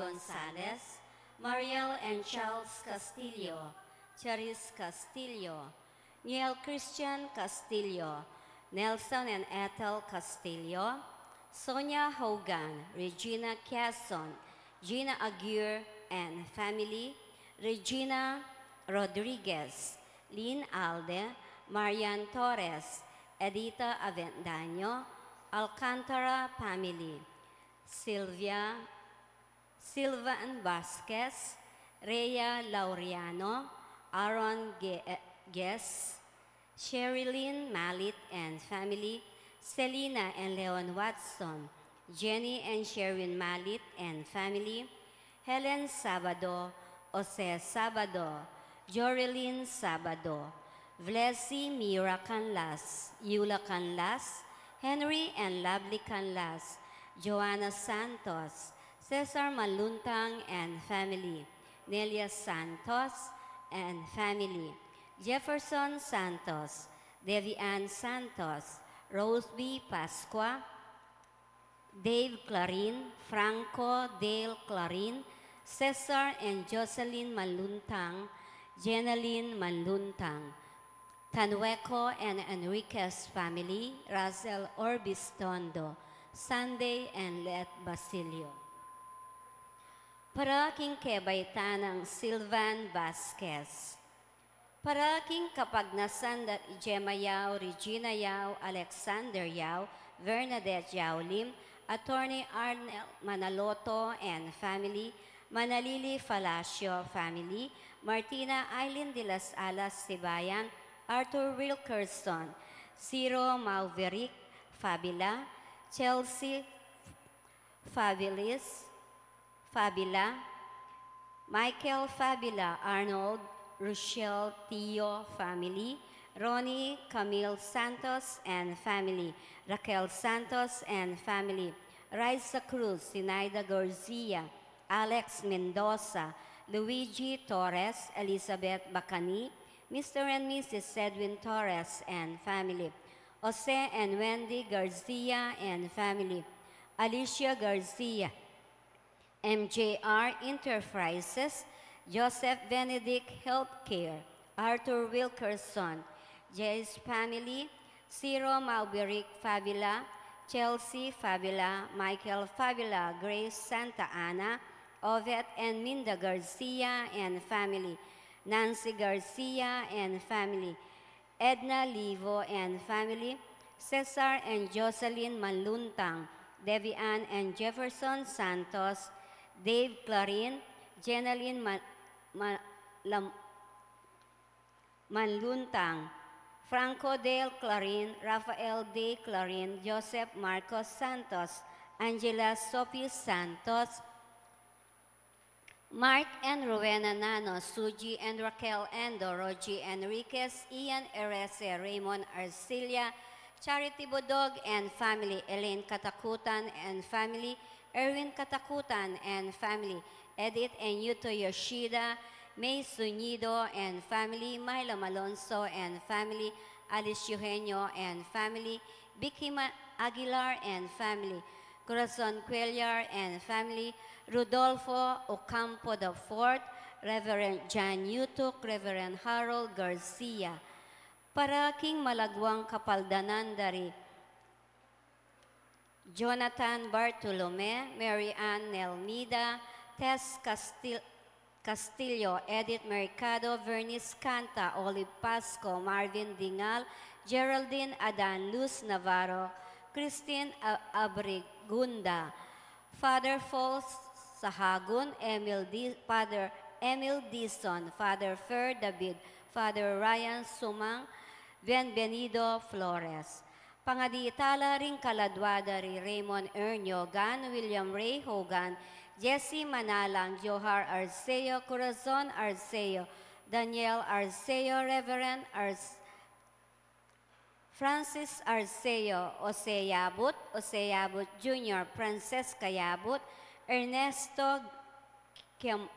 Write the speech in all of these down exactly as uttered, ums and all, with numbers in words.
Gonzalez, Mariel and Charles Castillo, Charis Castillo, Neil Christian Castillo, Nelson and Ethel Castillo, Sonia Hogan, Regina Quezon, Gina Aguirre and family, Regina Rodriguez, Lynn Alde, Marian Torres, Edita Avendaño, Alcantara family, Sylvia, Sylvan Vasquez, Rhea Laureano, Aaron Ge-, Guess, Sherilyn Malit and family, Selina and Leon Watson, Jenny and Sherwin Malit and family, Helen Sabado, Jose Sabado, Jorilyn Sabado, Vlesi Mira Canlas, Yula Canlas, Henry and Lovely Canlas, Joanna Santos, Cesar Maluntang and family, Nelia Santos and family, Jefferson Santos, Devi Ann Santos, Rose B. Pascua, Dave Clarin, Franco Dale Clarin, Cesar and Jocelyn Maluntang, Jenalyn Maluntang, Tanueco and Enriquez family, Russell Orbis Tondo, Sunday and Let Basilio. Para king kebaitan nang Sylvan Vasquez. Para king kapagnasan da Gemma Yao, Regina Yao, Alexander Yao, Bernadette Yao Lim, Attorney Arnel Manaloto and family, Manalili Falacio family, Martina Eileen de las Alas Sibayan, Arthur Wilkerson, Ciro Mauveric Fabila, Chelsea Fabilis, Fabila, Michael Fabila Arnold, Rochelle Tio family, Ronnie Camille Santos and family, Raquel Santos and family, Raisa Cruz, Sinaida Garcia, Alex Mendoza, Luigi Torres, Elizabeth Bacani, Mister and Missus Edwin Torres and family, Jose and Wendy Garcia and family, Alicia Garcia, M J R Enterprises, Joseph Benedict Healthcare, Arthur Wilkerson, Jay's family, Ciro Mauberic Fabila, Chelsea Fabila, Michael Fabila, Grace Santa Ana, Ovet and Minda Garcia and family, Nancy Garcia and family, Edna Livo and family, Cesar and Jocelyn Manluntang, Debbie Ann and Jefferson Santos, Dave Clarin, Jenalyn Ma-, Ma-, Lam-, Manluntang, Franco Dale Clarin, Rafael Day Clarin, Joseph Marcos Santos, Angela Sophie Santos, Mark and Rowena Nano, Suji and Raquel Endo, Roji Enriquez, Ian Erese, Raymond Arcilia, Charity Bodog and family, Elaine Katakutan and family, Erwin Katakutan and family, Edith and Yuto Yoshida, May Sunido and family, Myla Malonzo and family, Alice Eugenio and family, Vicky Ma-, Aguilar and family, Corazon Cuellar and family, Rodolfo Ocampo the fourth, Reverend John Yutuk, Reverend Harold Garcia. Para king malaguang kapaldanan da ri Jonathan Bartolome, Mary Ann Nelmida, Tess Castil-, Castillo, Edith Mercado, Vernice Canta, Olive Pasco, Marvin Dingal, Geraldine Adan, Luz Navarro, Christine A-, Abrigunda, Father Paul Sahagun, Emil Di-, Father Emil Dizon, Father Fer David, Father Ryan Sumang, Bienvenido Flores. Pangadi tala ring kaladua da ri Raymond Erniogan, William Ray Hogan, Jesse Manalang, Johar Arceo, Corazon Arceo, Daniel Arceo, Reverend Arce-, Francis Arceo, Jose Yabut, Jose Yabut Junior, Francesca Yabut, Ernesto Kim-,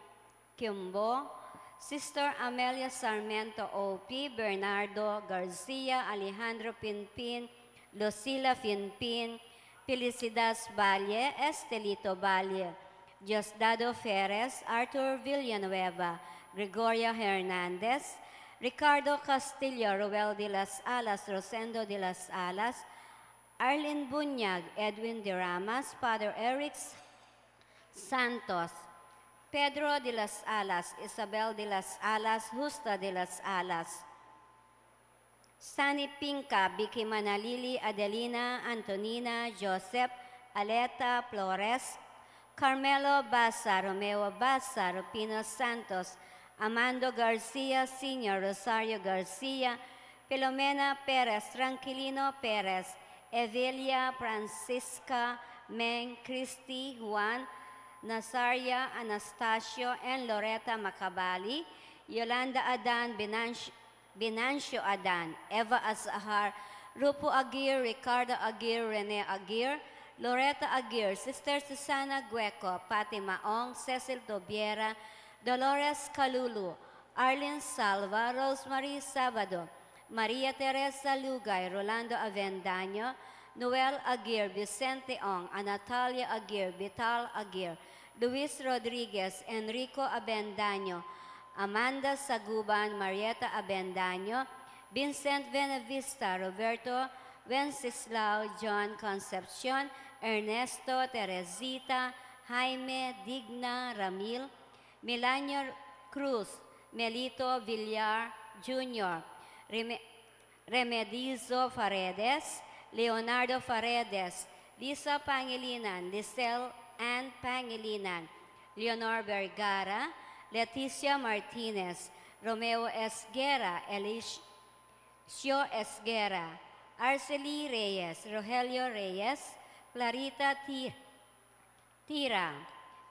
Kimbo, Sister Amelia Sarmiento O P, Bernardo Garcia, Alejandro Pinpin, Lucila Pinpin, Felicidad Valle, Estelito Valle, Diosdado Ferres, Arthur Villanueva, Gregoria Hernandez, Ricardo Castillo, Ruel de las Alas, Rosendo de las Alas, Arlene Buñag, Edwin de Ramas, Father Eric Santos, Pedro de las Alas, Isabel de las Alas, Justa de las Alas, Sani Pinca, Vicky Manalili, Adelina, Antonina, Joseph, Aleta, Flores, Carmelo Baza, Romeo Baza, Rufino Santos, Amando Garcia Senior, Rosario Garcia, Filomena Perez, Tranquilino Perez, Evelia, Francisca, Meng, Christy, Juan, Nazaria, Anastasio, and Loretta Macabali, Yolanda Adan, Binancio, Binancio Adan, Eva Azahar, Rupo Aguirre, Ricardo Aguirre, Rene Aguirre, Loretta Aguirre, Sister Susana Gueco, Fatima Ong, Cecil Tobiera, Dolores Calulu, Arlene Salva, Rosemary Sabado, Maria Teresa Lugay, Rolando Avendaño, Noel Aguirre, Vicente Ong, Anatalia Aguirre, Vital Aguirre, Luis Rodriguez, Enrico Avendaño, Amanda Saguban, Marieta Avendaño, Vincent Benavista, Roberto Wenceslao, John Concepcion, Ernesto, Teresita, Jaime, Digna, Ramil, Milanio Cruz, Melito Villar Junior, Reme-, Remedizo Paredes, Leonardo Paredes, Lisa Pangilinan, Lisel Ann Pangilinan, Leonor Vergara, Leticia Martinez, Romeo Esguerra, Elicio Esguerra, Arcely Reyes, Rogelio Reyes, Clarita T. Tira,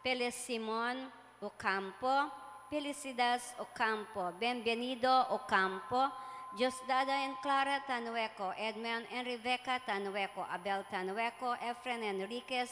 Peles Simon Ocampo, Felicidas Ocampo, Bienvenido Ocampo, Diosdado and Clara Tanueco, Edmond and Rebecca Tanueco, Abel Tanueco, Efren Enriquez,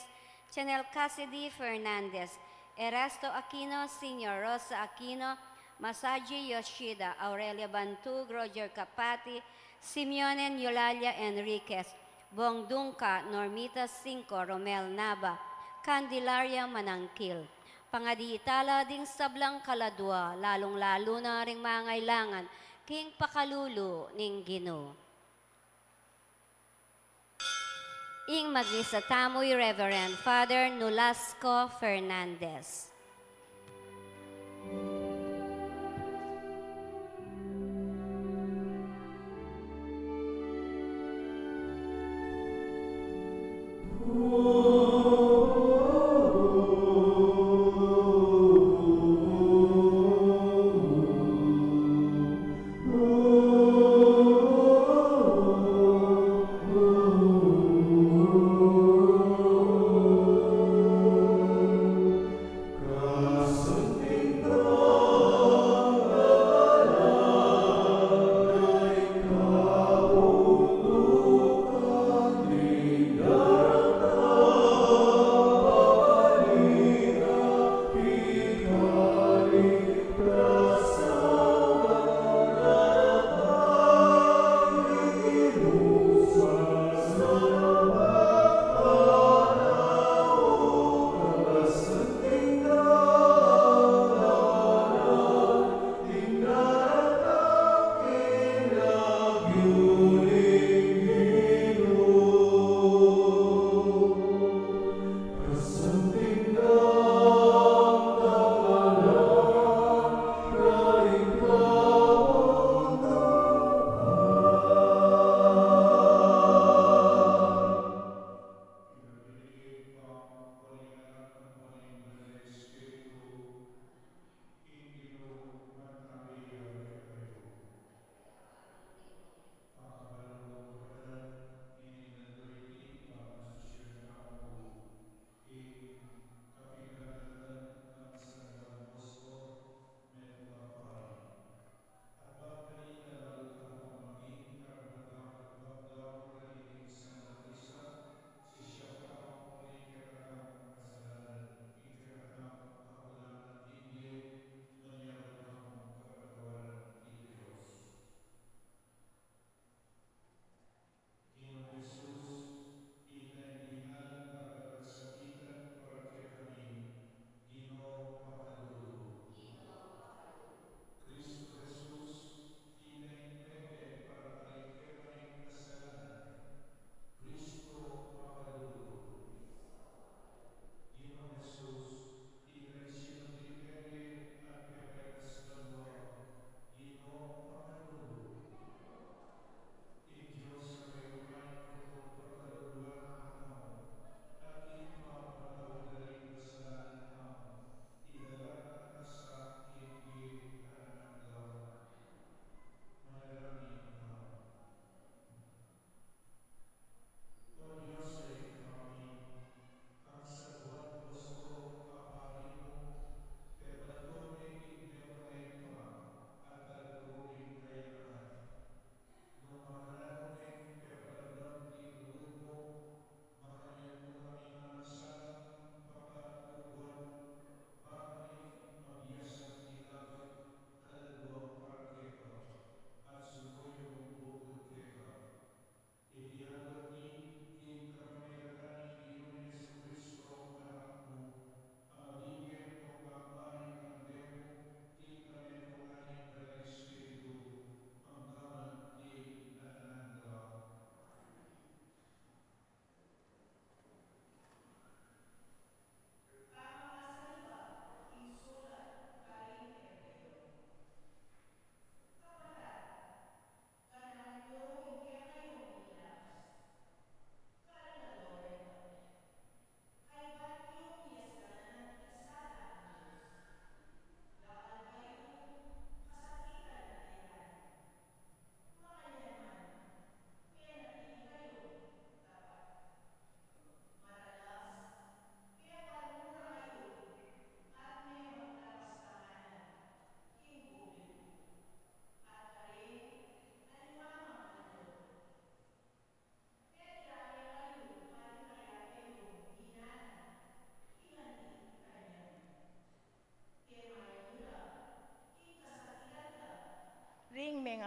Chanel Cassidy Fernandez, Erasto Aquino Senior, Rosa Aquino, Masaji Yoshida, Aurelia Bantug, Roger Capati, Simeon and Eulalia Enriquez, Bong Dungca, Normita Cinco, Romel Nava, Candelaria Manangkil. Pangadi tala ding sablang kaladua, lalung-lalu na ring mangailangan king pakalulu ning Ginu. Ing magmisa tamu i Reverend Father Nolasco Fernandez.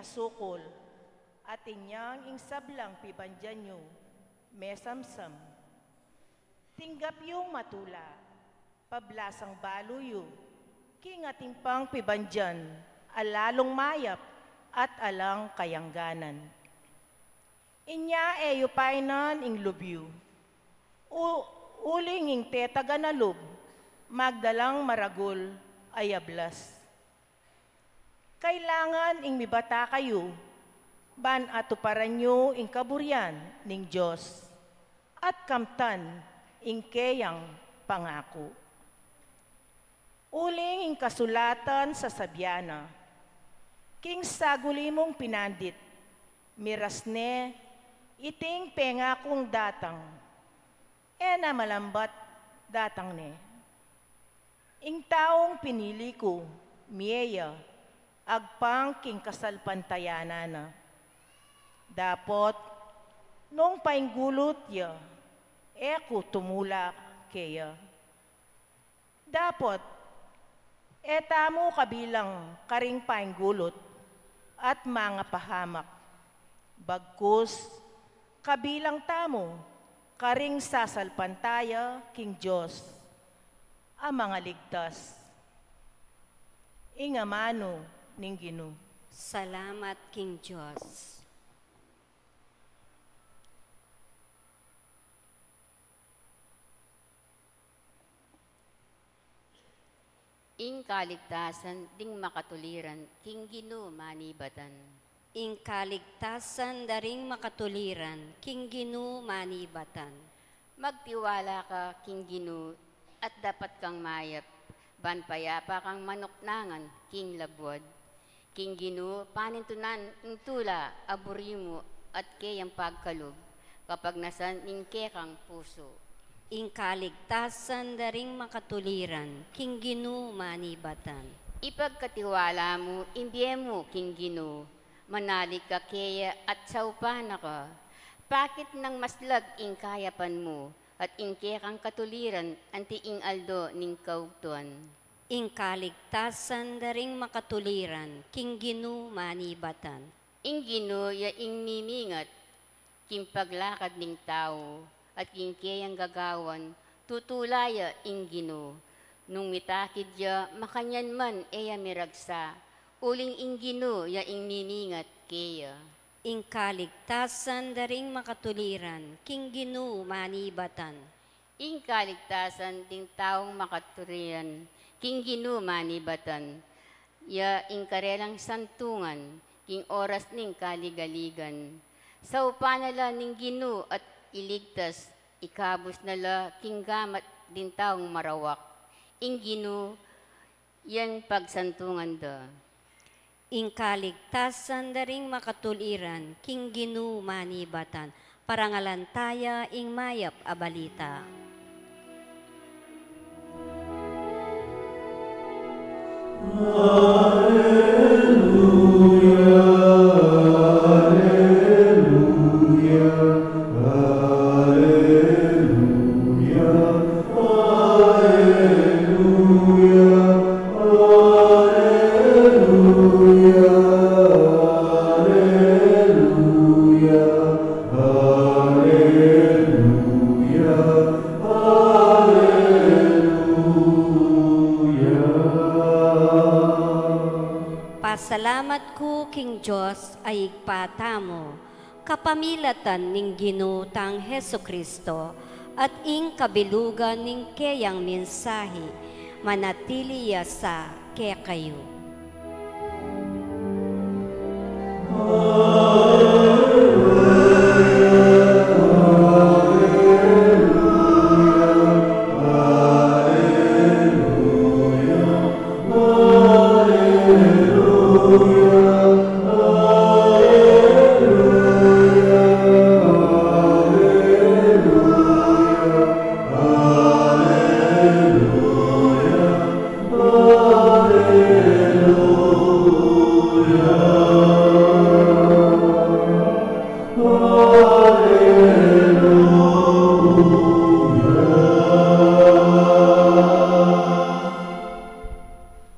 sukul, at inyang ing sablang pibandian yu, mesamsam. Tinggap yung matula, pablasang balu yu, king atin pang pibandian, a lalung mayap at alang kayangganan. Inya e yu painan ing lub yu. U-, uling ing tetagan a lub, magdalang maragul a yablas. Kailangan ing mibata kayu, ban atuparan yu ing kaburian ning Dios, at kamtan ing keyang pangaku. Uling ing kasulatan sasabian na, king saguli mung pinandit, miras ne, iting pengakung datang, e na malambat datang ne. Ing taung pinili ku, mie ya, agpang king kasalpantayanan na. Dapot, nung painggulut ya, e ku tumula keya. Dapot, e tamu kabilang karing painggulut at mangapahamak. Bagkus, kabilang tamu karing sasalpantaya king Dios a mangaligtas. Ing amanu ning Ginu. Salamat king Dios. Ing kaligtasan ding makatuliran king Ginu manibatan. Ing kaligtasan da ring makatuliran king Ginu manibatan. Magtiwala ka king Ginu at dapat kang mayap, ban payapa kang manuknangan king labuad. King Ginu panintunan ing tula a buri mu at keyang pagkalub, kapagnasan ning kekang pusu. Ing kaligtasan da ring makatuliran king Ginu manibatan. Ipagkatiwala mu ing bie mu king Ginu, manalig ka keya at saupan na ka. Pakit nang maslag ing kayapan mu, at ing kekang katuliran anti ing aldo ning kaugtuan. Ing kaligtasan da ring makatuliran king Ginu manibatan. Ing Ginu ya ing mimingat king paglakad ning tau, at king keyang gagawan tutula ya ing Ginu. Nung mitakid ya, makanyan man e ya miragsa, uling ing Ginu ya ing mimingat keya. Ing kaligtasan da ring makatuliran king Ginu manibatan. Ing kaligtasan ding taung makatuliran king Ginu manibatan, ya ing karelang santungan king oras ning kaligaligan. Saupan na la ning Ginu at iligtas, ikabus na la king gamat ding taung marawak. Ing Ginu yang pagsantungan da. Ing kaligtasan da ring makatuliran king Ginu manibatan. Parangalan taya ing mayap a balita. Pasalamat ku king Dios a Ibpa tamu, kapamilatan ning Ginu tang Jesucristo, at ing kabilugan ning keyang mensahe, manatili ya sa kekayu.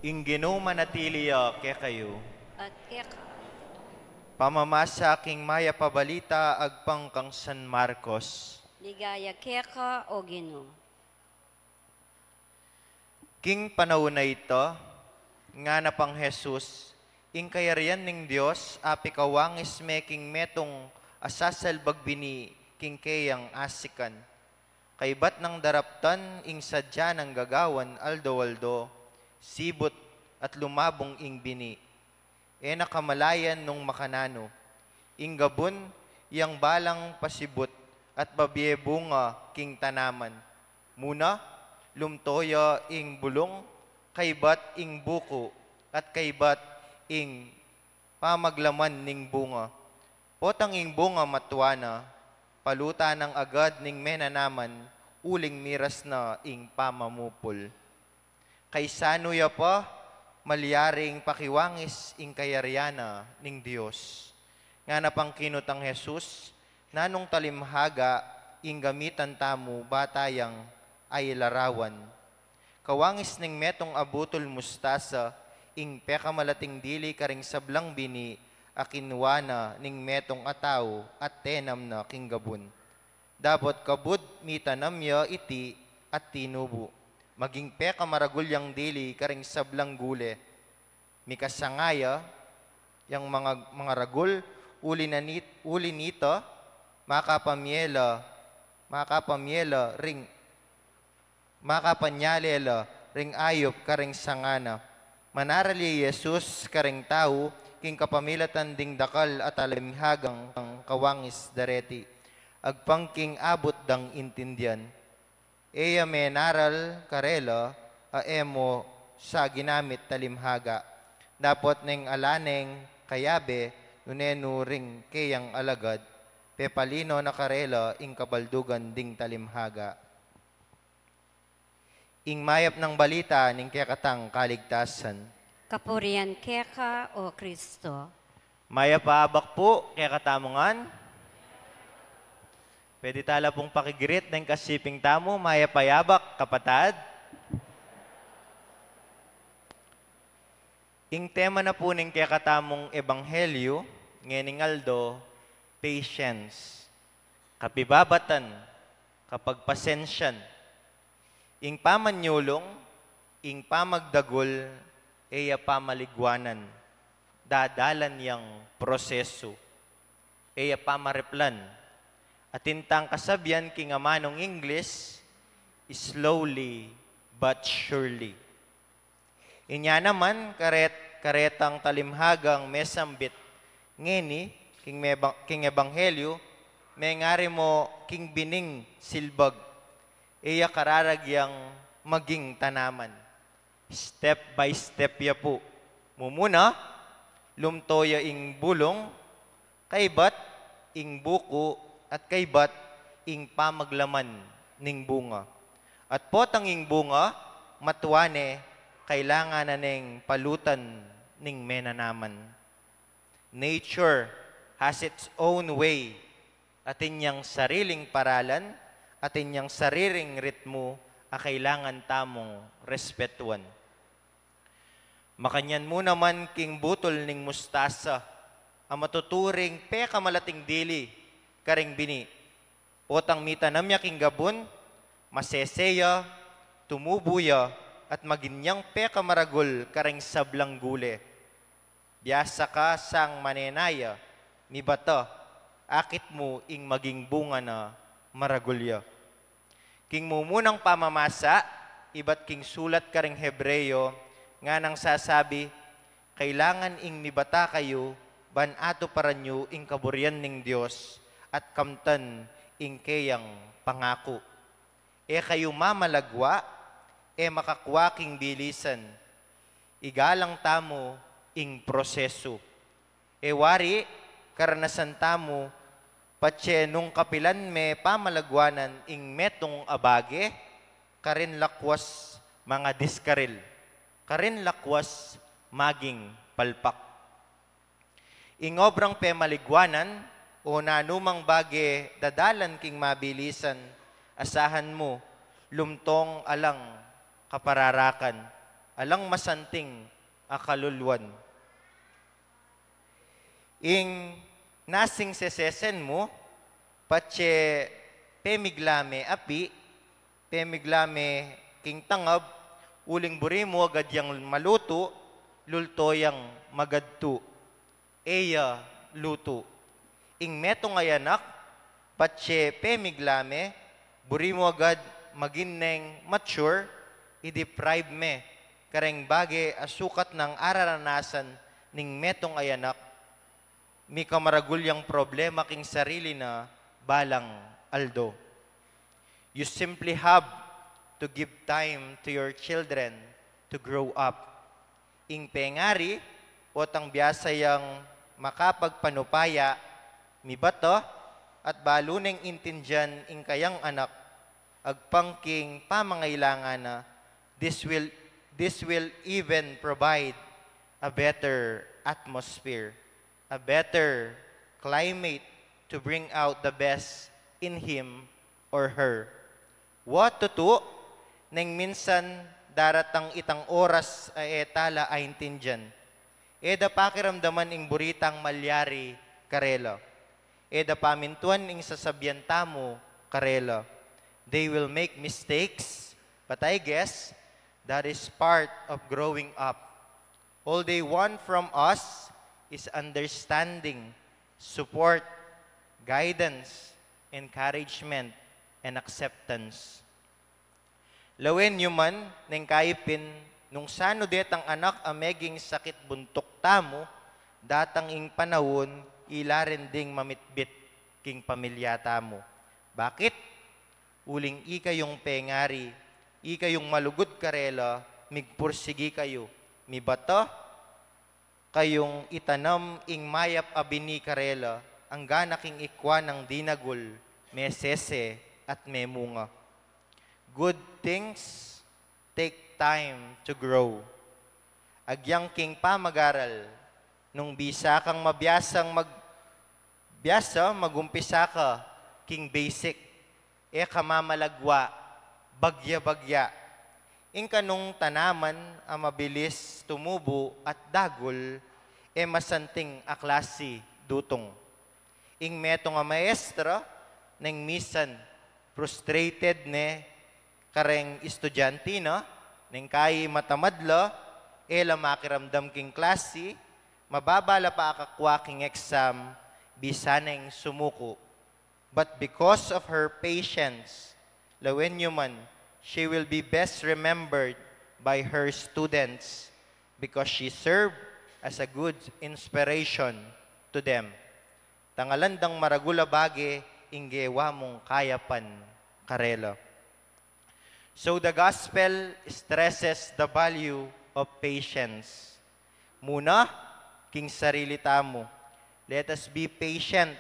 Ing Ginu manatili ya kekayu. At keka. Pamamasa king Mayap a Balita agpang kang San Marcos. Ligaya keka, O Ginu. King panaun a ita, ngana pang Jesus, ing kayarian ning Dios apikawangis me king metung a sasalbag bini king keyang asikan. Kaybat nang daraptan ing sadya nang gagawan aldo-aldo, sibut at lumabung ing bini. E na kamalayan nung makananu. Ing gabun, yang balang pasibut at babie bunga king tanaman. Muna, lumto ya ing bulung, kaybat ing buku, at kaybat ing pamaglaman ning bunga. Potang ing bunga matua na, palutan na agad ning menanaman, uling miras na ing pamamupul. Kaisanu ya pa malyaring pakiwangis ing kayarian na ning Dios? Ngana pang kinutang Jesus, nanung talimhaga ing gamitan tamu ba tayang ay larawan? Kawangis ning metung a butul mustasa, ing pekamalating dili karing sablang bini a kinua na ning metung a tau at tenam na king gabun. Dapot kabud mitanam ya iti at tinubu. Maging pekamaragul yang dili karing sablang gule. Mikasanga ya, yang manga, mangaragul, uli na nit-, uli nita, makapamie la, makapamie la ring, makapanyale la ring ayup karing sanga na. Manaral i Jesus karing tau king kapamilatan ding dakal a talimhagang kawangis dareti, agpang king abut dang intindian. E ya menaral karela a e mu sa ginamit talimhaga. Dapot neng ala neng kayabe, nune nu ring keyang alagad, pepalino na karela ing kabaldugan ding talimhaga. Ing mayap nang balita ning kekatang kaligtasan. Kapurian keka, O Kristo. Mayap a abak pu kekatamu ngan. Pwede tala pung pakigreet deng kasiping tamu, mayap a abak, kapatad. Ing tema na pu ning kekatamung ebanghelyu ngening aldo, patience. Kapibabatan, kapagpasensyan. Ing pamanyulung, ing pamagdagul, e ya pamaliguanan. Dadalan yang prosesu. E ya pamareplan. Atin tang kasabian king amanung English, slowly but surely. Inya naman, karet-, karetang talimhagang mesambit ngeni, king mebang-, king ebanghelyu, mengari mo king bining silbag, e ya kararag yang maging tanaman. Step by step ya pu. Mumuna, lumto ya ing bulung, kaybat ing buku, at kaybat ing pamaglaman ning bunga. At potang ing bunga matua ne, kailangan na neng palutan ning menanaman. Nature has its own way. Atin yang sariling paralan, atin yang sariling ritmu a kailangan tamung respetuan. Makanyan mu naman king butul ning mustasa, a matuturing pekamalating dili karing bini. Potang mitanam ya king gabun, masese ya, tumubu ya, at maging yang pekamaragul karing sablang gule. Biasa ka sang manena ya, mibata, akit mu ing maging bunga na maragul ya. King mumunang pamamasa, ibat king sulat karing Hebreo, nganang sasabi, kailangan ing mibata kayu, ban atuparan yu ing kaburian ning Dios, at kamtan ing keyang pangaku. E kayu mamalagwa, e makakwa king bilisan. Igalang tamu ing prosesu. E wari, karanasan tamu, patse nung kapilan me pamalagwanan ing metung a bage, karin lakwas mangadiskaril, karin lakwas maging palpak. Ing obrang pemaliguanan o nanumang bage dadalan king mabilisan, asahan mu, lumtong alang kapararakan, alang masanting a kaluluan. Ing nasing sesesen mu, patse pemigla me api, pemigla me king tangab, uling buri mu agad yang malutu, lulto yang magadtu. E ya lutu. Ing metung a anak, patse pemigla me, buri mu agad maging neng mature, i-deprive me kareng bage a sukat nang araranasan ning metung a anak, mika maragul yang problema king sarili na balang aldo. You simply have to give time to your children to grow up. Ing pengari, potang biasa yang makapagpanupaya, mibata, at balu neng intindian ing kayang anak, agpang king pamangailangan na, this will, this will even provide a better atmosphere, a better climate to bring out the best in him or her. Wa, tutu, neng minsan daratang itang oras a e ta la aintindian. E da pakiramdaman ing buri tang malyari karela. E da pamintuan ing sasabian tamu karela. They will make mistakes, but I guess that is part of growing up. All they want from us is understanding, support, guidance, encouragement, and acceptance. Lawen yu man, neng kayi pin, nung sanu detang anak a meging sakit buntuk tamu, datang ing panaun, ila ren ding mamitbit king pamilya tamu. Bakit? Uling ikayung pengari, ikayung malugud karela, migpursigi kayu, mibata kayung itanam ing mayap a bini karela, anggana king ikwa nang dinagul, mesese at memunga. Good things take time to grow. Agyang king pamagaral, nung bisa kang mabiasang mag-, biasa magumpisa ka king basic, e ka mamalagwa, bagya-bagya. Ing kanung tanaman a mabilis tumubu at dagul, e masanting a klasi dutung. Ing metung a maestra, neng misan frustrated ne kareng estudyante na, neng kayi matamad la, e la makiramdam king klasi, mababa la pa akakwa king exam, bisa neng sumuku. But because of her patience, lawen yu man, she will be best remembered by her students because she served as a good inspiration to them. Tangalan dang maragul a bage ing gewa mung kayapan karela. So the gospel stresses the value of patience. Muna, king sarili tamu. Let us be patient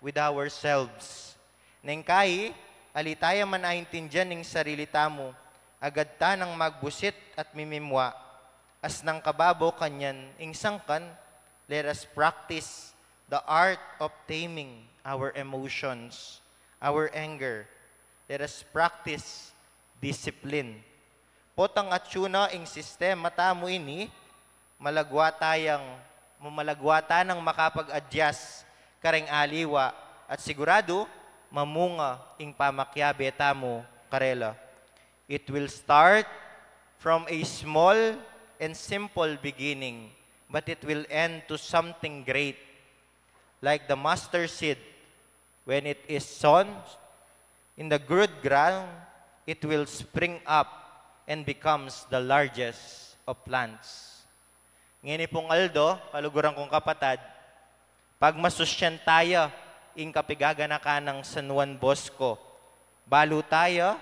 with ourselves. Neng kayi, ali taya man aintindian ing sarili tamu, agad ta nang magbusit at mimimwa. As nang kababo kanyan ing sangkan, let us practice the art of taming our emotions, our anger. Let us practice discipline. Potang atyu na ing sistema tamu ini, malagwa tayang, mamalagwa tanang makapag-adjust kareng aliwa at siguradu mamunga ing pamakiabe tamu karela. It will start from a small and simple beginning, but it will end to something great, like the mustard seed. When it is sown in the good ground, it will spring up and becomes the largest of plants. Ngeni pung aldo, kaluguran kung kapatad, pagmasusyan taya ing kapigaganakan nang San Juan Bosco. Balu taya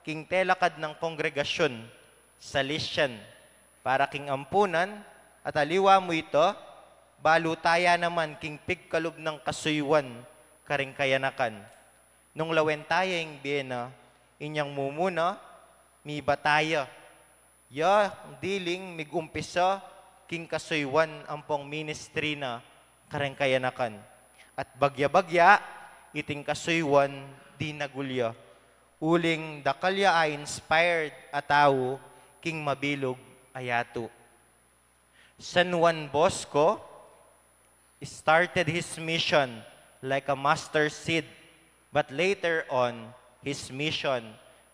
king telakad nang kongregasyun, Salesian, para king ampunan, at aliwa mu ita, balu taya naman king pigkalub nang kasuyuan karing kayanakan. Nung lawen taya ing bie na, inyang mumuna, miba taya. Ya diling migumpisa king kasuyuan ampong ministry na karing kayanakan. At bagya-bagya, iting kasuyuan dinagul ya. Uling dakal ya a inspired a tau king mabilug a yatu. San Juan Bosco, started his mission like a mustard seed, but later on, his mission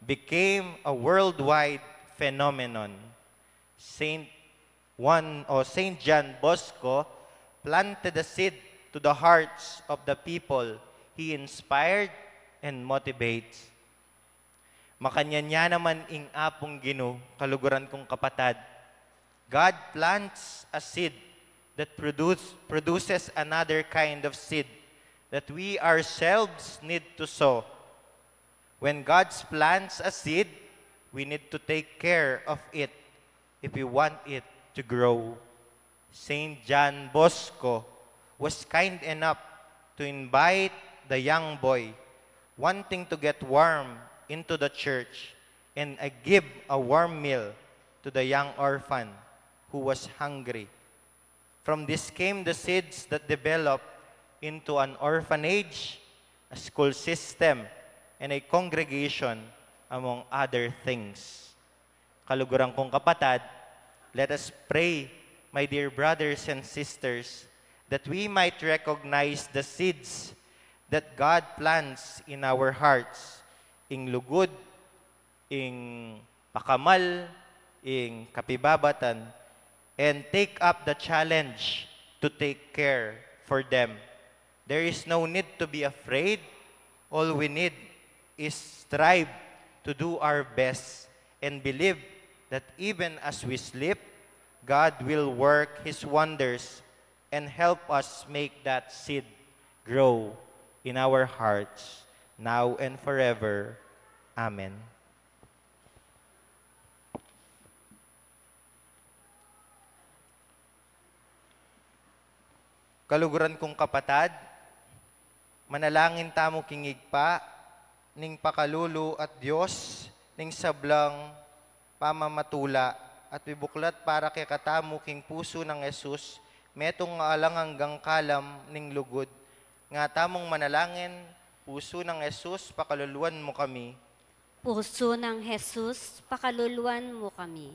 became a worldwide phenomenon. Saint Juan o Saint John Bosco planted a seed to the hearts of the people he inspired and motivates. Makanyan ya naman ing Apung Ginu, kaluguran kung kapatad. God plants a seed that produce, produces another kind of seed that we ourselves need to sow. When God plants a seed, we need to take care of it if we want it to grow. Saint John Bosco was kind enough to invite the young boy wanting to get warm into the church and, uh, give a warm meal to the young orphan who was hungry. From this came the seeds that developed into an orphanage, a school system, and a congregation, among other things. Kaluguran kung kapatad, let us pray, my dear brothers and sisters, that we might recognize the seeds that God plants in our hearts, ing lugud, ing pakamal, ing kapibabatan, and take up the challenge to take care for them. There is no need to be afraid. All we need is strive to do our best and believe that even as we sleep, God will work His wonders and help us make that seed grow in our hearts now and forever. Amen. Kaluguran kung kapatad, manalangin tamu king Ibpa, ning pakalulu at Dios ning sablang pamamatula, at mibuklat para kekatamu king pusu nang Jesus metung alang anggang kalam ning lugud. Nga tamung manalangin, pusu nang Jesus, pakaluluan mu kami. Pusu nang Jesus, pakaluluan mu kami.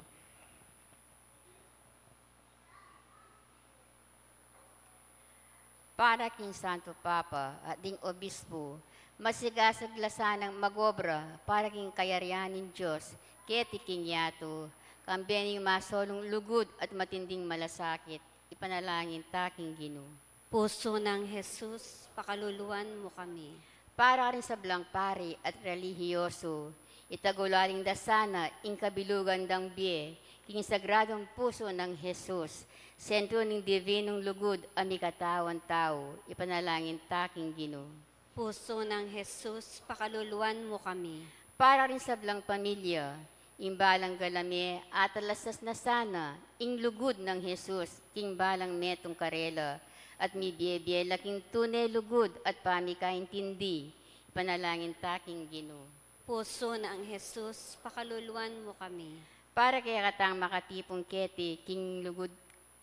Para king Santo Papa at ding Obispo, masigasig la sanang magobra para king kayarian ning Dios keti king yatu, kambe ning masolung lugud at matinding malasakit, ipanalangin ta king Ginu. Pusu nang Jesus, pakaluluan mu kami. Para ring sablang pari at relihiyoso, itagulaling da sana ing kabilugan dang bie king sagradong pusu nang Jesus, sentro ning divinong lugud a mikatawan tau, ipanalangin ta king Ginu. Pusu nang Jesus, pakaluluan mu kami. Para ring sablang pamilya, ing balang galame atalasas na sana ing lugud nang Jesus king balang metung karela, at mibie-bie la king tune lugud at pamikaintindi, ipanalangin ta king Ginu. Pusu nang Jesus, pakaluluan mu kami. Para kekatang makatipun keti king lugud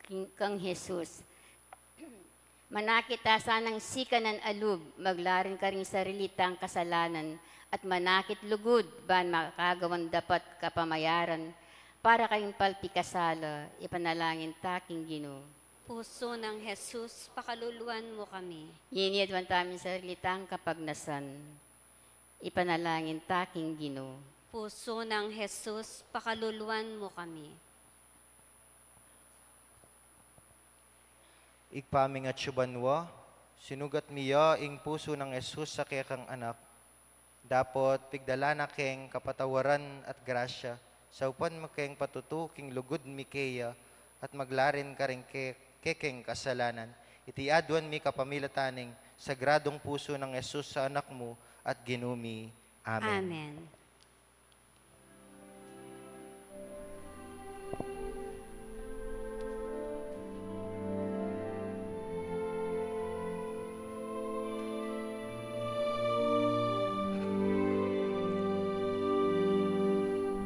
king, kang Jesus, manakit ta sanang sikanan a lub, maglarin karing sarili tang kasalanan, at manakit lugud ban makagawan dapat kapamayaran para karing palpikasala, ipanalangin ta king Ginu. Pusu nang Jesus, pakaluluan mu kami. Ngeni aduan tamu ing sarili tang kapagnasan, ipanalangin ta king Ginu. Pusu nang Jesus, pakaluluan mu kami. Ibpa ming atsu banua, sinugat mi ya ing pusu nang Jesus a kekang Anak. Dapot pigdala na keng kapatawaran at grasya, saupan mu keng patutu king lugud mi keya, at maglarin karing ke-, kekeng kasalanan. Iti aduan mi kapamilatan ning sagradung pusu nang Jesus a Anak mu at Ginu mi. Amen. Amen.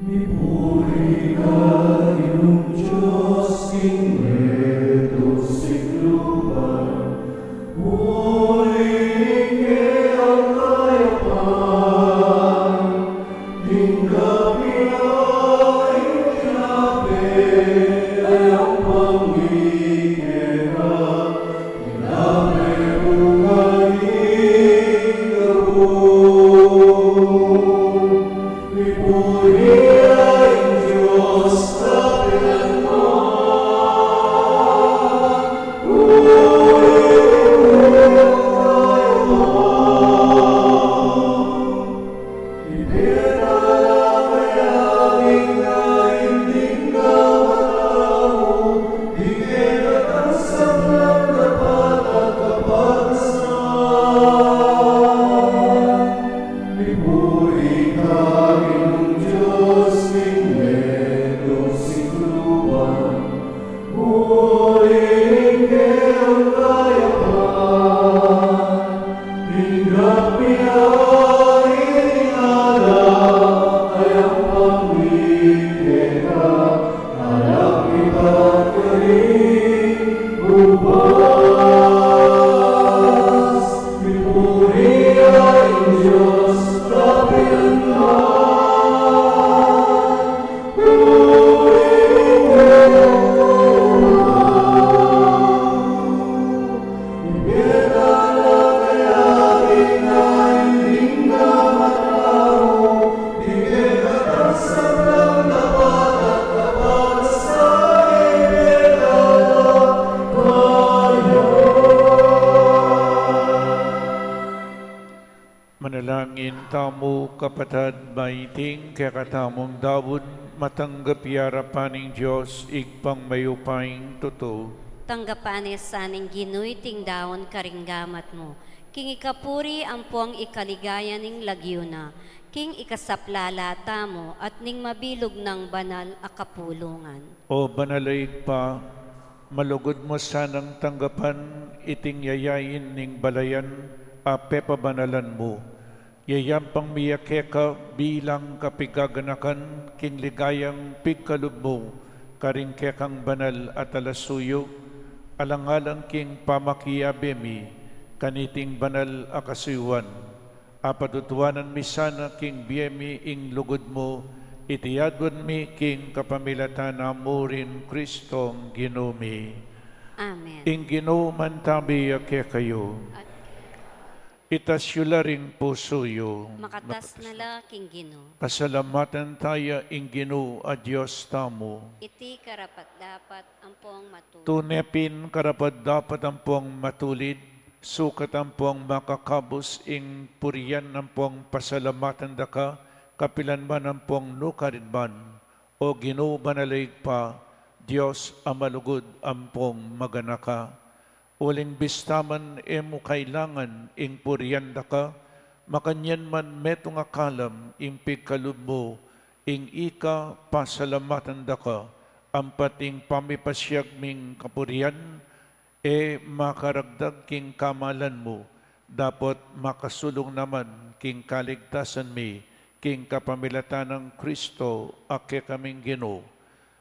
Mipuri ka, Ginung Dios king metung sikluban, purihin ke ing kayapan, ing kapilan ning Dios, ing pangiketa, ing Puri ka, Ginung Dios ning metung sikluban, puri ning kekayapan, tinggap mi ing alang alang pamit keka, alang ibat karing ubas. Mipuri ya ing Dios kapilan man. Puri keka. Manalangin tamu, kapatad, ba iting kekatamung daun matanggap ya arapan ning Dios, Ibpang mayupayang tutu. Tanggapan na sa ning Ginu iting daun karing gamat mu, king ikapuri ampong ikaligaya ning lagyu na, king ikasaplala tamu at ning mabilug nang banal a kapulungan. O banal a Ibpa, malugud mu sanang tanggapan iting yayain ning balayan a pepabanalan mu. Yayampang mi ya keka bilang kapigaganakan king ligayang pigkalub mu karing kekang banal a talasuyu, alang-alang king pamakiabe mi kaniting banal a kasuyuan. Apatutuanan mi sana king bie mi ing lugud mu, iti aduan mi king kapamilatan na murin Kristong Ginu mi. Amen. Ing Ginu mantabi ya kekayu. At itas yu la ring pusu yu. Makatas na la king Ginu. Pasalamatan taya ing Ginu a Dios tamu. Iti karapat-dapat ampong matulid. Tune pin karapat-dapat ampong matulid, sukat ampong makakabus ing purian ampong pasalamatan da ka, kapilan man ampong nukarin man, O Ginu, banal a Ibpa, Dios a malugud ampong maganaka. Uling bista man e mu kailangan ing purian da ka, makanyan man metung a kalam ing pigkalub mu, ing ika pasalamatan da ka, ampat ing pamipasiag ming kapurian, e makaragdag king kamalan mu, dapot makasulung naman king kaligtasan mi, king kapamilatan nang Kristo a kekaming Ginu.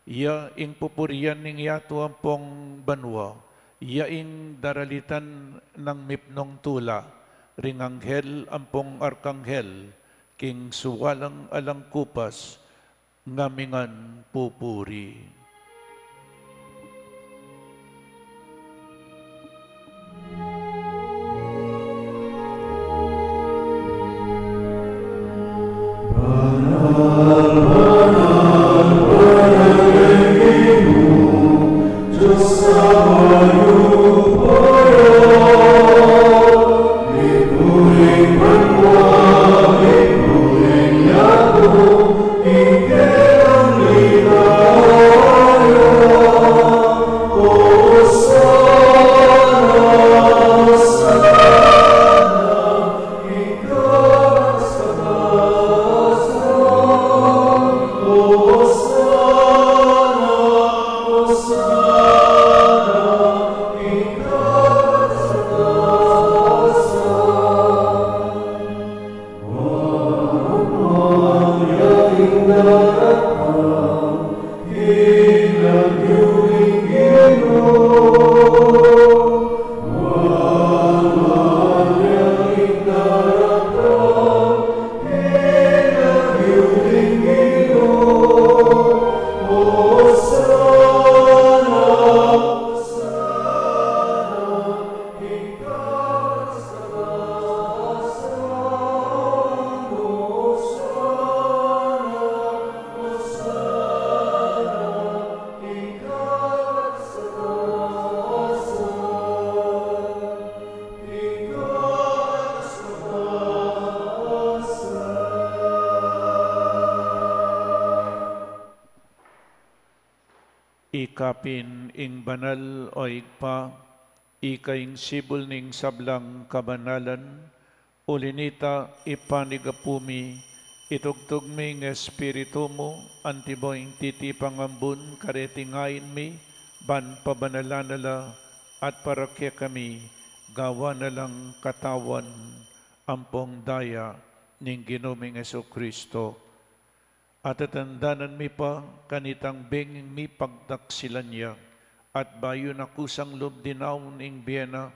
Iya ing pupurian ning yatu ampong banua, iya ing daralitan nang mipnung tula, ring anghel ampong arkanghel, king suwalang alang kupas, ngamingan pupuri. Ika pin ing banal, o Ibpa, ika ing sibul ning sablang kabanalan, Uli nita, Ibpa mi, itugtug mu ing Espiritu mu, antimo ing titipang ambun kareting ain mi, ban pabanalan na la, at para kekami, gawan na lang katawan ampong daya ning Ginu ming Jesucristo. Atatandanan mi pa kanitang benging mipagtaksilan ya, at bayu na kusang lub dinaun ing bie na,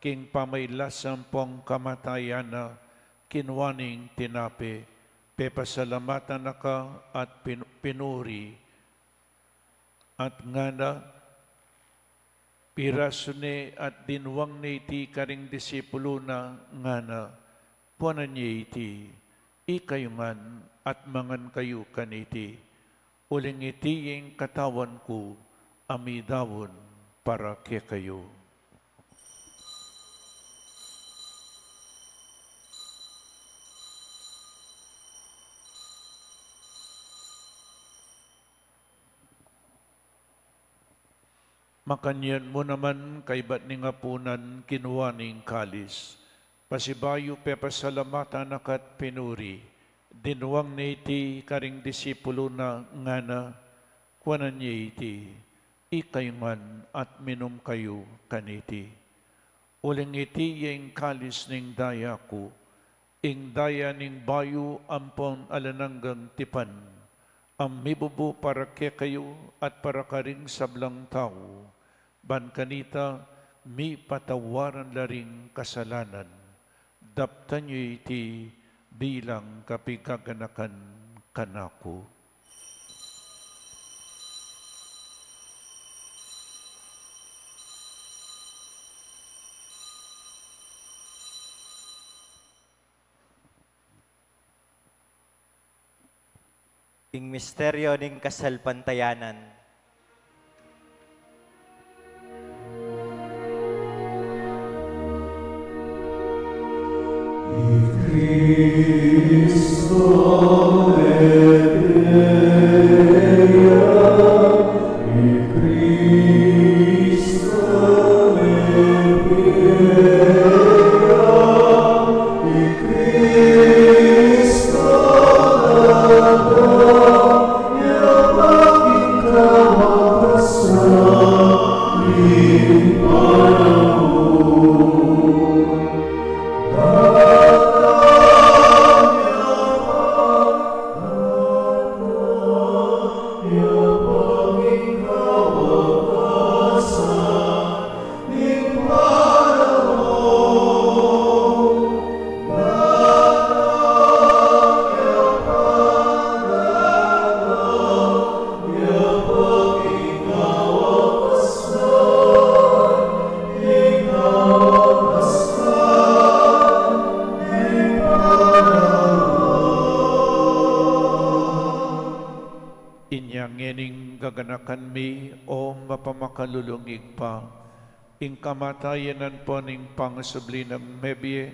king pamailas ampong kamatayan na, kinua ne ing tinape, pepasalamatan na ka at pin-, pinuri, at ngana, pirasu ne at dinwang ne iti karing disipulu na, ngana, kuanan ye iti, ikayu ngan at mangan kayu kaniti, uling iti ing katawan ku a midaun para kekayu. Makanyan mu naman kaibat ning apunan, kinua ne ing kalis, pasibayu pepasalamatan na ka't pinuri, dinwang ne iti karing disipulu na, ngana, kuanan ye iti, ikayu ngan at minum kayu kaniti, uling iti ya ing kalis ning daya ku, ing daya ning bayu ampon alang anggang tipan, a mibubu para kekayu at para karing sablang tau, ban kanita mipatawaran la ring kasalanan. Daptan yu iti bilang kapigaganakan kanaku. Ing misteryo ning kasalpantayanan. Inya ngening gaganakan mi, o mapamakalulung Ibpa, ing kamatayan ampon ing pangasubli nang mebie,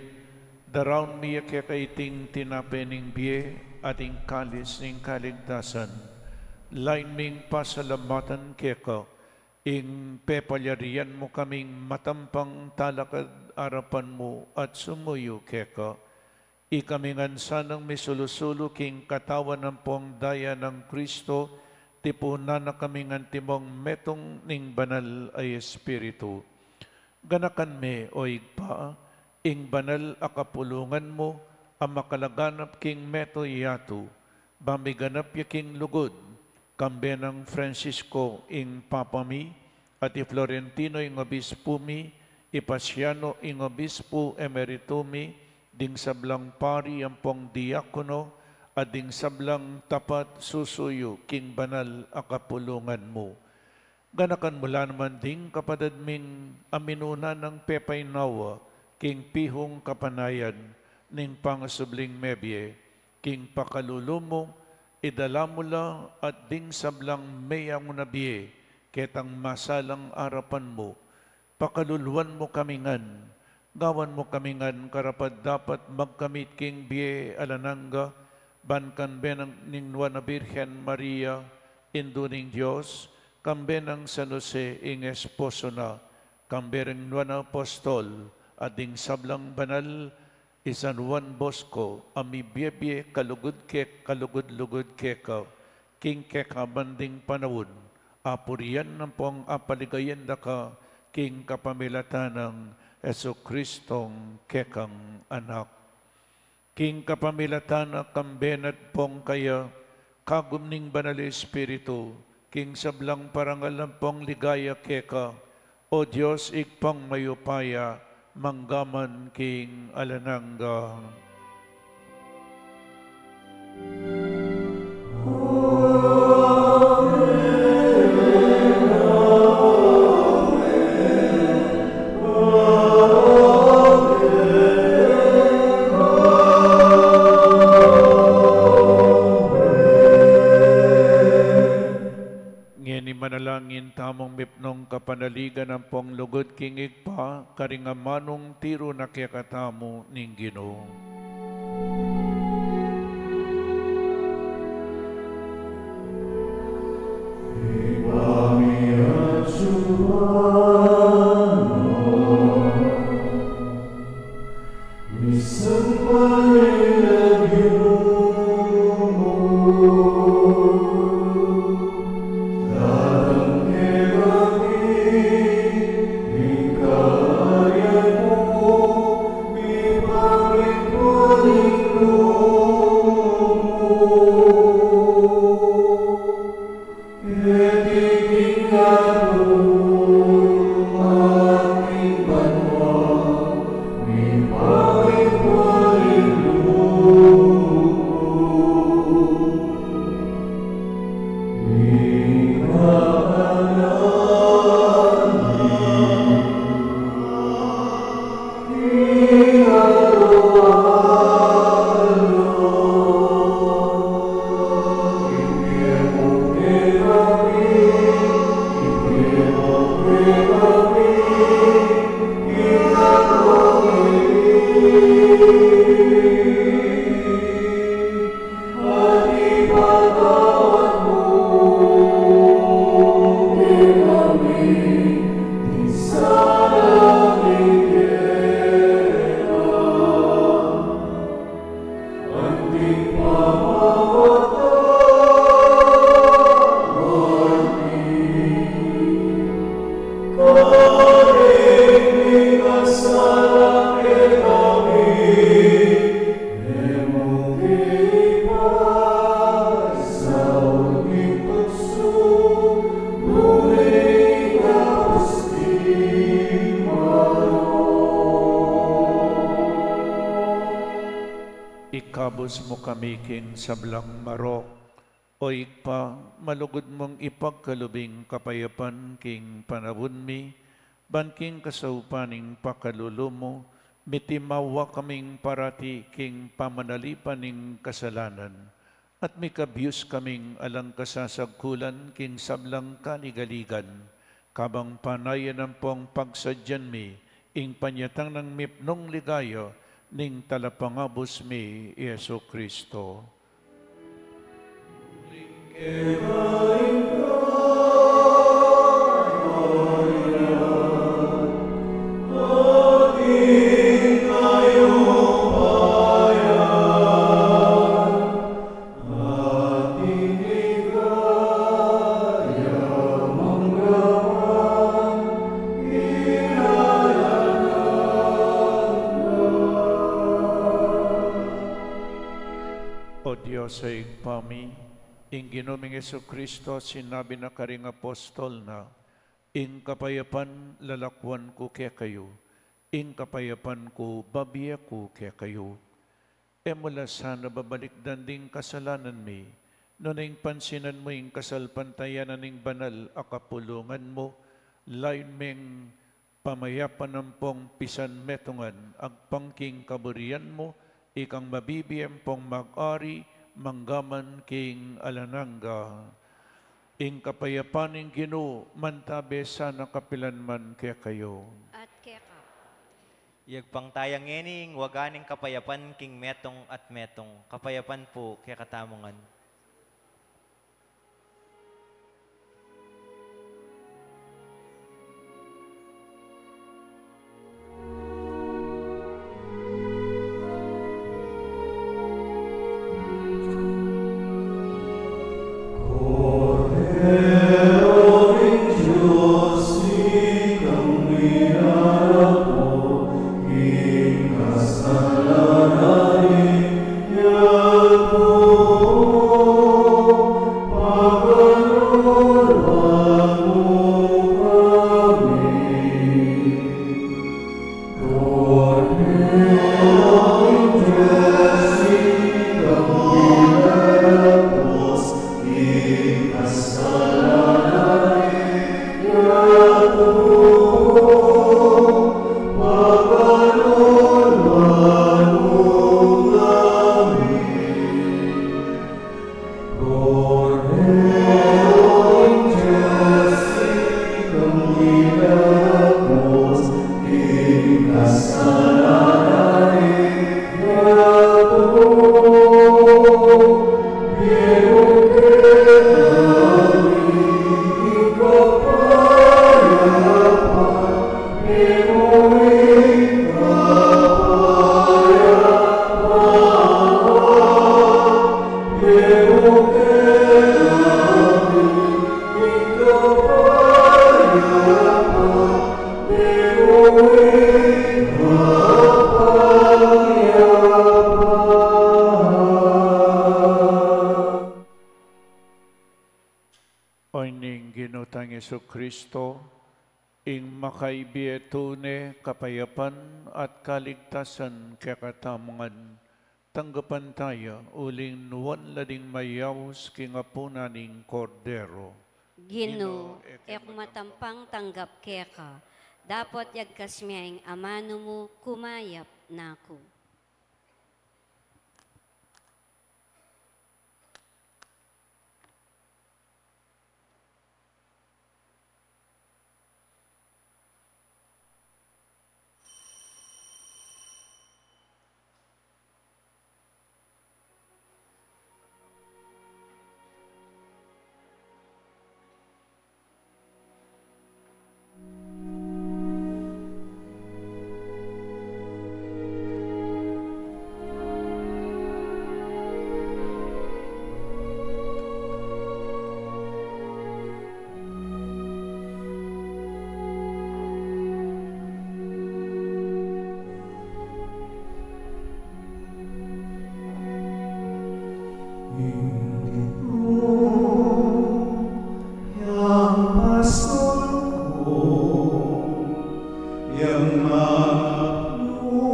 daraun mi ya keka iting tinape ning bie at ing kalis ning kaligtasan. Lain ming pasalamatan keka ing pepalyarian mu kaming matampang talakad arapan mu at sumuyu keka. Ikami ngan sanang misulu-sulu king katawan ampong daya nang Kristo, tipunan na kaming antimong metung ning Banal a Espiritu. Ganakan me, o Ibpa, ing banal a kapulungan mu a makalaganap king meto yatu, ba miganap ya king lugud, kambe nang Francisco ing Papa mi, at i Florentino ing Obispu mi, i Pasiano ing Obispu Emeritu mi, ding sablang pari ampong diakono, at ding sablang tapat susuyu king banal a kapulungan mu. Ganakan mu la naman ding kapatad ming a minuna nang pepainawa king pihung kapanayan ning pangasubling mebie, king pakalulu mu, idala mu la at ding sablang meyanguna bie ketang masalang arapan mu. Pakaluluan mu kami ngan, gawan mu kami ngan karapat-dapat magkamit king bie alang angga, ban kambe nang ning Nuan a Birhen Maria, Indu ning Dios, kambe nang San Jose ing esposo na, kambe ring nuan a apostol, at ding sablang banal I San Juan Bosco, a mibie-bie kalugud kek, kalugud-lugud keka, king kekabanding panaun, apurian ampong apaligayan da ka, king kapamilatan nang Jesucristong kekang Anak. King kapamilatan na, kambe na at pong kaya, kagum ning Banal Espiritu, king sablang parangal ampong ligaya keka, O Dios, Ibpang mayupaya, mangga man king alang angga. Ngeni manalangin tamung mipnung kapanaligan ampong lugud king Ibpa, karing amanung tiru na kekatamu ning Ginu. Ibpa mi atsu ka banua, misamban ya ing lagyu mu, datang kekami ing kayarian mu, mipamintuan ing lub mu. Keti king yatu at king banua, mipamintuan ing lub mu. Ing kakanan mi king araw-araw, ibie mu kekami, ibie mu kekami king araw ngeni, at ipatawad mu kekami ding sala mi keka, anti ing pamamatawad mi karing mikasala kekami. E mu ke ipaisaul king tuksu, nune ikabus ing marok. Ikabus mu kami king sablang marok, O Ibpa, malugud mung ipagkalub ing kapayapan king panaun mi, ban king kasaupan ning pakalulu mu, mitimawa kaming parati king pamanalipan ning kasalanan, at mikabus kaming alang kasasagkulan king sablang kaligaligan, kabang panayan ampong pagsadyan mi ing panyatang nang mipnung ligaya ning Talapangabus mi, Jesucristo. O Dios a Ibpa mi, ing Ginu ming Jesucristo, sinabi na karing apostol na, Ing kapayapan lalakwan ku kekayu, ing kapayapan ku babie ku kekayu. E mu la sana babalikdan ding kasalanan mi, nune ing pansinan mu ing kasalpantayanan ning banal a kapulungan mu, layun meng pamayapan ampong pisanmetungan agpang king kaburian mu, ikang mabibie ampong mag-ari mangga man king alang angga. Ing kapayapan ning Ginu mantabe sana kapilan man kekayu. At keka. Yagpang taya ngeni ing waga ning kapayapan king metung at metung. Kapayapan pu kekatamu ngan. O ning Ginu tang Jesucristo, ing makaibie tune kapayapan at kaligtasan kekatamu ngan, tanggapan taya uling nuan la ding mayaus king apunan ning Kordero. Ginu, e ku matampang tanggap keka, dapot yagkas me ing amanu mu, kumayap na ku. Yang pastor ku, yang mangaplu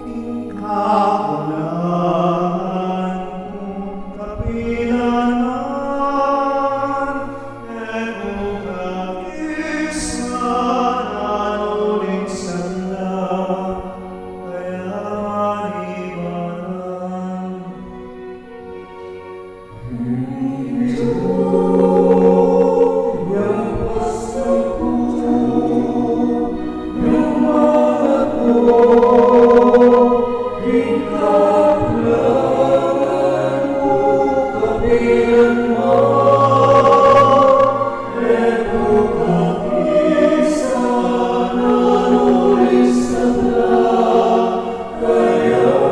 king kakulangan ku, kapilan man e ku kakisanan uling sabla, kaya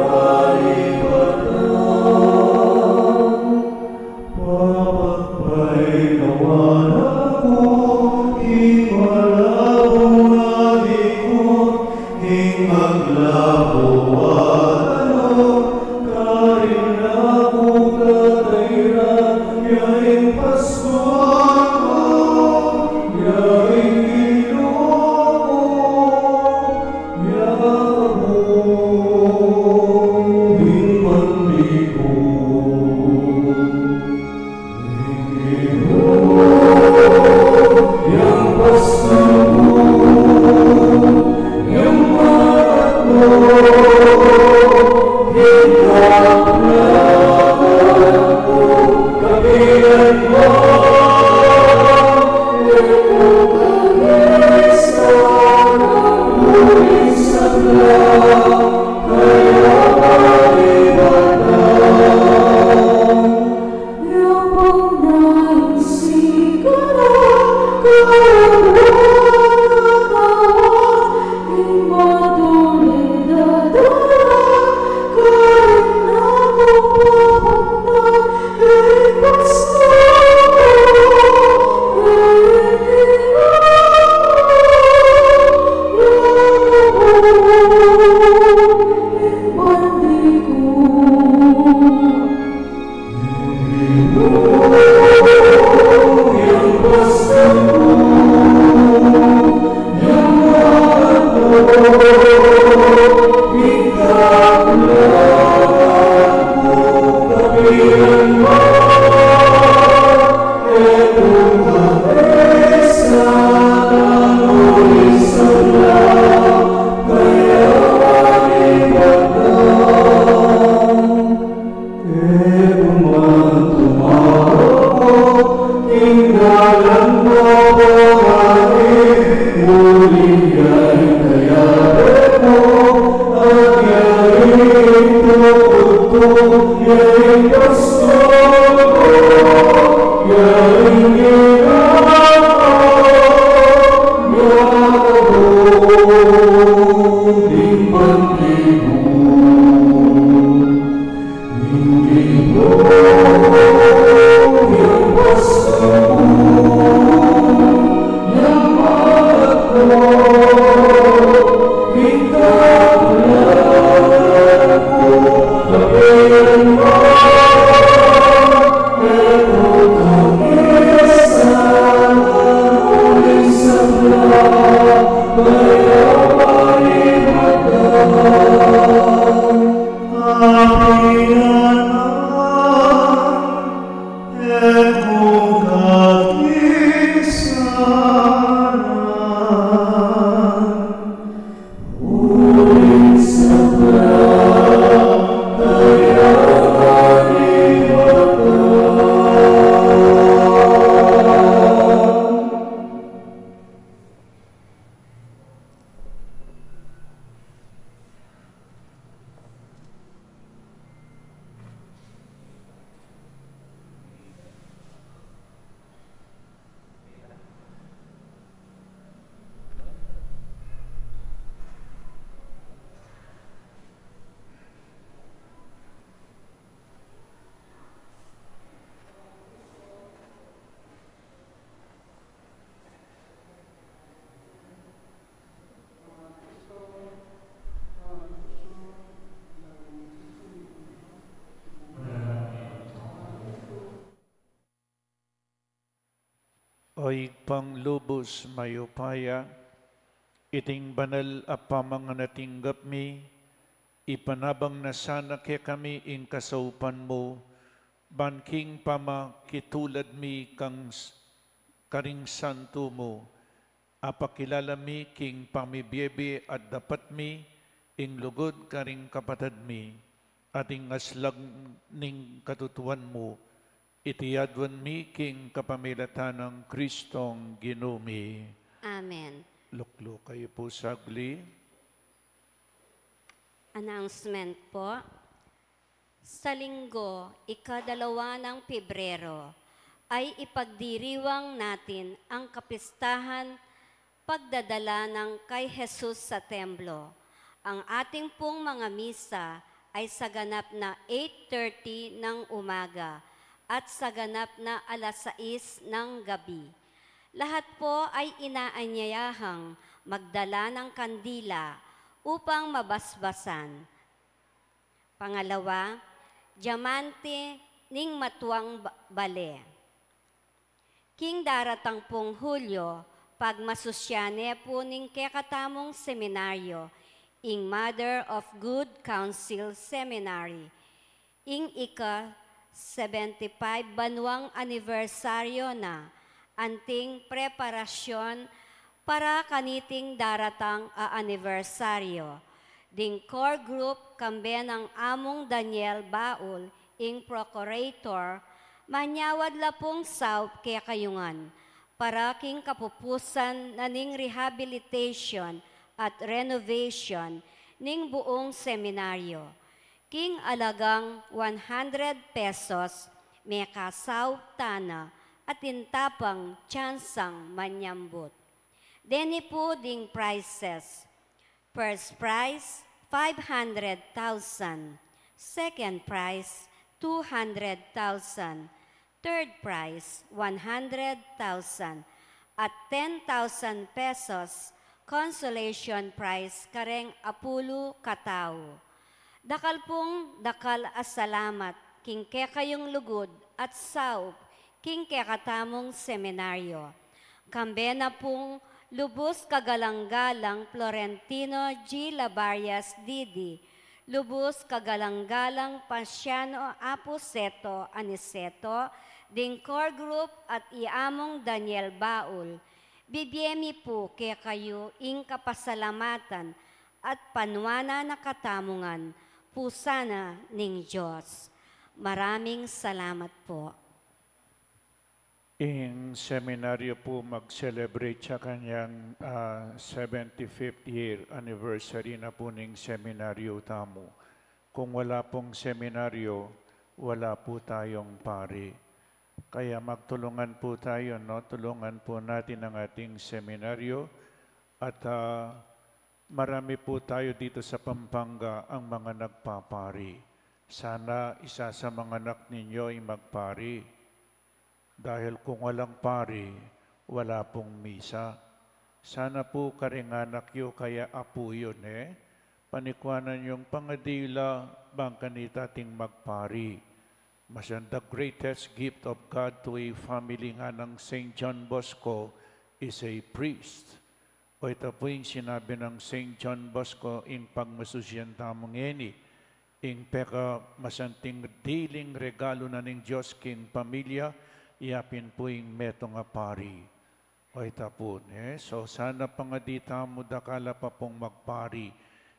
manibanan. Papagpainawa na ku king malabung a dikut, king maglabo a tanum, karin na ku tatairan, ya ing pastor ku, ya ing Ginu ku, ya kabubing pandiku. O Ibpang lubus mayupaya, iting banal a pamangan a tinggap mi, ipanabang na sana kekami ing kasaupan mu, ban king pamakitulad mi kang s-, karing santu mu, apakilala mi king pamibiebie at dapat mi ing lugud karing kapatad mi, at ing aslag ning katutuan mu, iti aduan mi king kapamilatan nang Kristong Ginu mi. Amen. Lukluk kayu pu sagli. Announcement po. Sa Linggo, ikadalawa ng Pebrero, ay ipagdiriwang natin ang kapistahan pagdadala ng kay Jesus sa templo. Ang ating pong mga misa ay sa ganap na eight thirty ng umaga at sa ganap na alas sais ng gabi. Lahat po ay inaanyayahang magdala ng kandila upang mabasbasan. Pangalawa, diamante ning matuang ba-, bale. King daratang pung Hulyo, pagmasusyan ne pu ning kekatamung seminaryo, ing Mother of Good Counsel Seminary, ing ika seventy-five banwang anibersaryo na. Anting preparasyon para kaniting daratang a anibersaryo. Ding core group kambe nang Among Daniel Baul, ing procurator, manyawad la pung saup kekayu ngan para king kapupusan na ning rehabilitation at renovation ning buung seminaryo. King alagang one hundred pesos, mekasaup tana, atin ta pang tsansang manyambut. Deni pu ding prizes. First prize, five hundred thousand. Second prize, two hundred thousand. Third prize, one hundred thousand. At ten thousand pesos consolation prize kareng apulu katau. Dakal pung dakal a salamat king kekayung lugud at saup king kekatamung seminaryo. Kambe na pung lubus kagalang-galang Florentino G. Labarias Didi, lubus kagalang-galang Pasiano Apuseto Aniseto, ding core group at i Among Daniel Baul, bibie mi pu kekayu ing kapasalamatan at panuanan a katamu ngan pu sana ning Dios. Maraming salamat po. Ing seminaryo pu mag-celebrate sa kanyang, ah, seventy-fifth year anniversary na pu ning seminaryo tamu. Kung wala pong seminaryo, wala po tayong pari. Kaya magtulungan po tayo, no? Tulungan po natin ang ating seminaryo at, ah, marami po tayo dito sa Pampanga ang mga nagpapari. Sana isa sa mga anak ninyo ay magpari. Dahil kung walang pari, wala pong misa. Sana po karing anak yu kaya apu yu, ne? Panikuanan yung pangadila, bang kanita ating magpari. Masan the greatest gift of God to a family nganang Saint John Bosco is a priest. O ita pu ing sinabi nang Saint John Bosco, ing pagmasusian tamu ngeni, ing pekamasanting diling regalu na ning Dios king pamilya, ya pin pu ing metung a pari. O ita pu, ne? So, sana pangadi tamu dakal a pa pung magpari.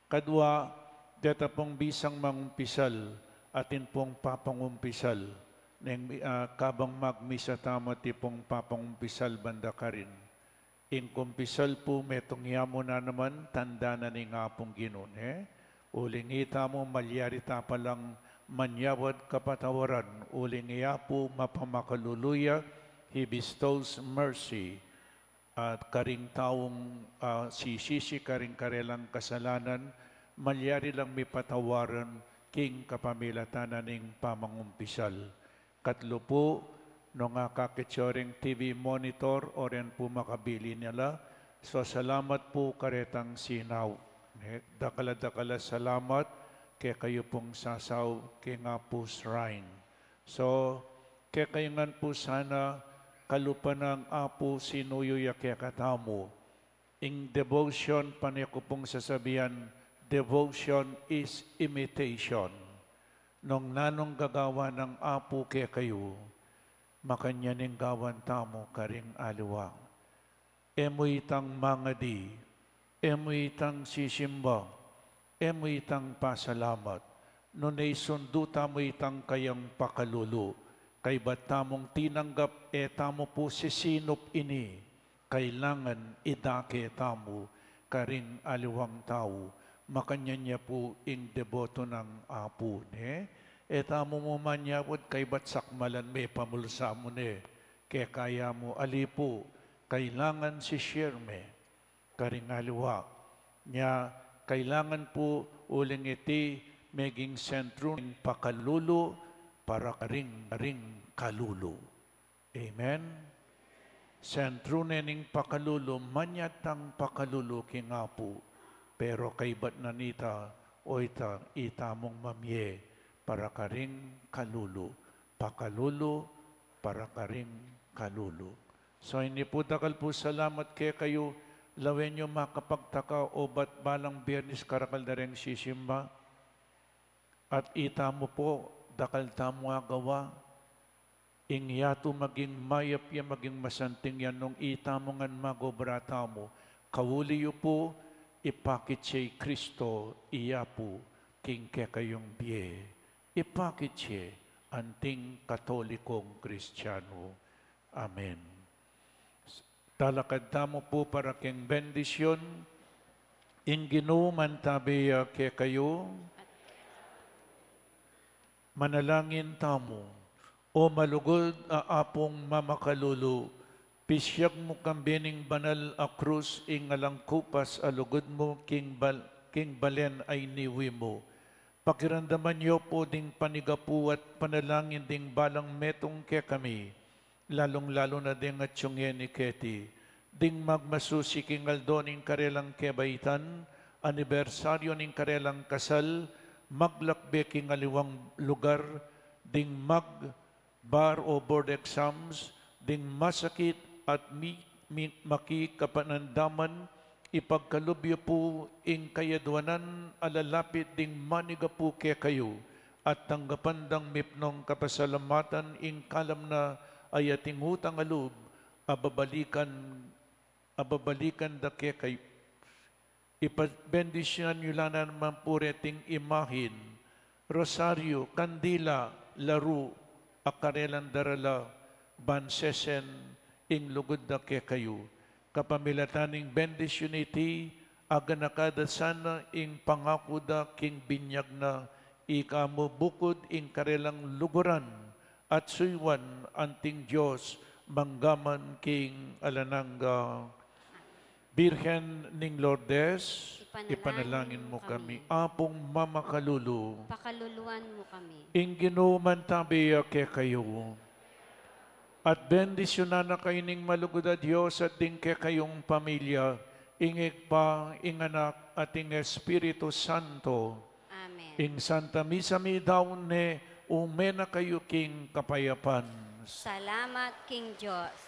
Kadua, deta pung bisang mangumpisal, atin pung papangumpisal. Neng, ah, kabang magmisa tamu, atin pung papangumpisal banda karin. Ing kumpisal pu, metung ya mu na naman, tanda na ning Apung Ginu, ne? Uling ita mu, malyari ta palang manyawad kapatawaran, uling ya pu mapamakalulu ya, He bestows mercy. At karing taung, ah, sisisi karing karelang kasalanan, malyari lang mipatawaran king kapamilatan na ning pamangumpisal. Katlu pu, nung akakit yu ring T V monitor, o ren pu makabili na la, so salamat pu karetang sinau. Ne, dakal a dakal a salamat kekayu pung sasau king Apu Shrine. So, kekayu ngan pu sana kalupa nang Apu sinuyu ya kekatamu. Ing devotion, pane ku pung sasabian, devotion is imitation. Nung nanung gagawan nang Apu kekayu, makanyan ing gawan tamu karing aliwa. E mu itang mangadi, e mu itang sisimba, e mu itang pasalamat, nune isundu tamu itang kayang pakalulu, kaybat tamung tinanggap, e tamu pu sisinup ini. Kailangan idake tamu karing aliwang tau, makanyan ya pu ing deboto nang Apu, ne? E tamu mu manyawad kaybat sakmalan me pamulsa mu ne, kekaya mu ali pu, kailangan si-share me karing aliwa. Nya, kailangan pu uling iti meging sentru ning pakalulu para karing, karing kalulu. Amen. Sentru ne ning pakalulu, manyawad tang pakalulu king Apu, pero kaybat na nita, o ita, ita mung mamie para karing kalulu, pakalulu para karing kalulu. So, ini pu dakal pu salamat kekayu, lawen yu makapagtaka obat balang Biernis karakal da reng sisimba. At ita mu pu, dakal tamu agawa, ing yatu maging mayap ya, maging masanting ya nung ita mu ngan magobra tamu, kauli yu pu, ipakit ye i Kristo, iya pu, king kekayung bie, ipakit ye, anting Katolikong Kristiyanu. Amen. Talakad tamu pu para king bendisyun. Ing Ginu mantabi ya kekayu. Manalangin tamu. O malugud a Apung mamakalulu, pisyag mu kambe ning banal a krus ing alang kupas a lugud mu king bal-, king balen a iniwi mu. Pakiramdaman yu pu ding panigapu at panalangin ding balang metung kekami, lalung-lalu na ding atyu ngeni keti, ding magmasusi king aldo ning karelang kebaitan, anibersaryu ning karelang kasal, maglakbe king aliwang lugar, ding mag bar o board exams, ding masakit at mi-, mi-, makikapanandaman, ipagkalub yu pu ing kayadwanan a lalapit ding manigapu kekayu, at tanggapan dang mipnung kapasalamatan ing kalam na a ating utang a lub, a babalikan, a babalikan da kekayu. Ipabendisyunan yu la naman pu reting imahin, rosaryu, kandila, laru, a karelang darala, ban sesen ing lugud da kekayu. Kapamilatan ning bendisyun iti, aganaka da sana ing pangaku da king binyag na ika mu bukud ing karelang luguran at suyuan anting Dios manggaman king alang angga. Birhen ning Lourdes, ipanalangin mu kami. Apung mamakalulu, pakaluluan mu kami. Ing Ginu mantabi ya kekayu. At bendisyunan na kayu ning malugud a Dios at ding kekayung pamilya, ing Ibpa, ing Anak, at ing Espiritu Santo. Amen. Ing Santa Misa mi daun ne, ume na kayu king kapayapan. Salamat king Dios.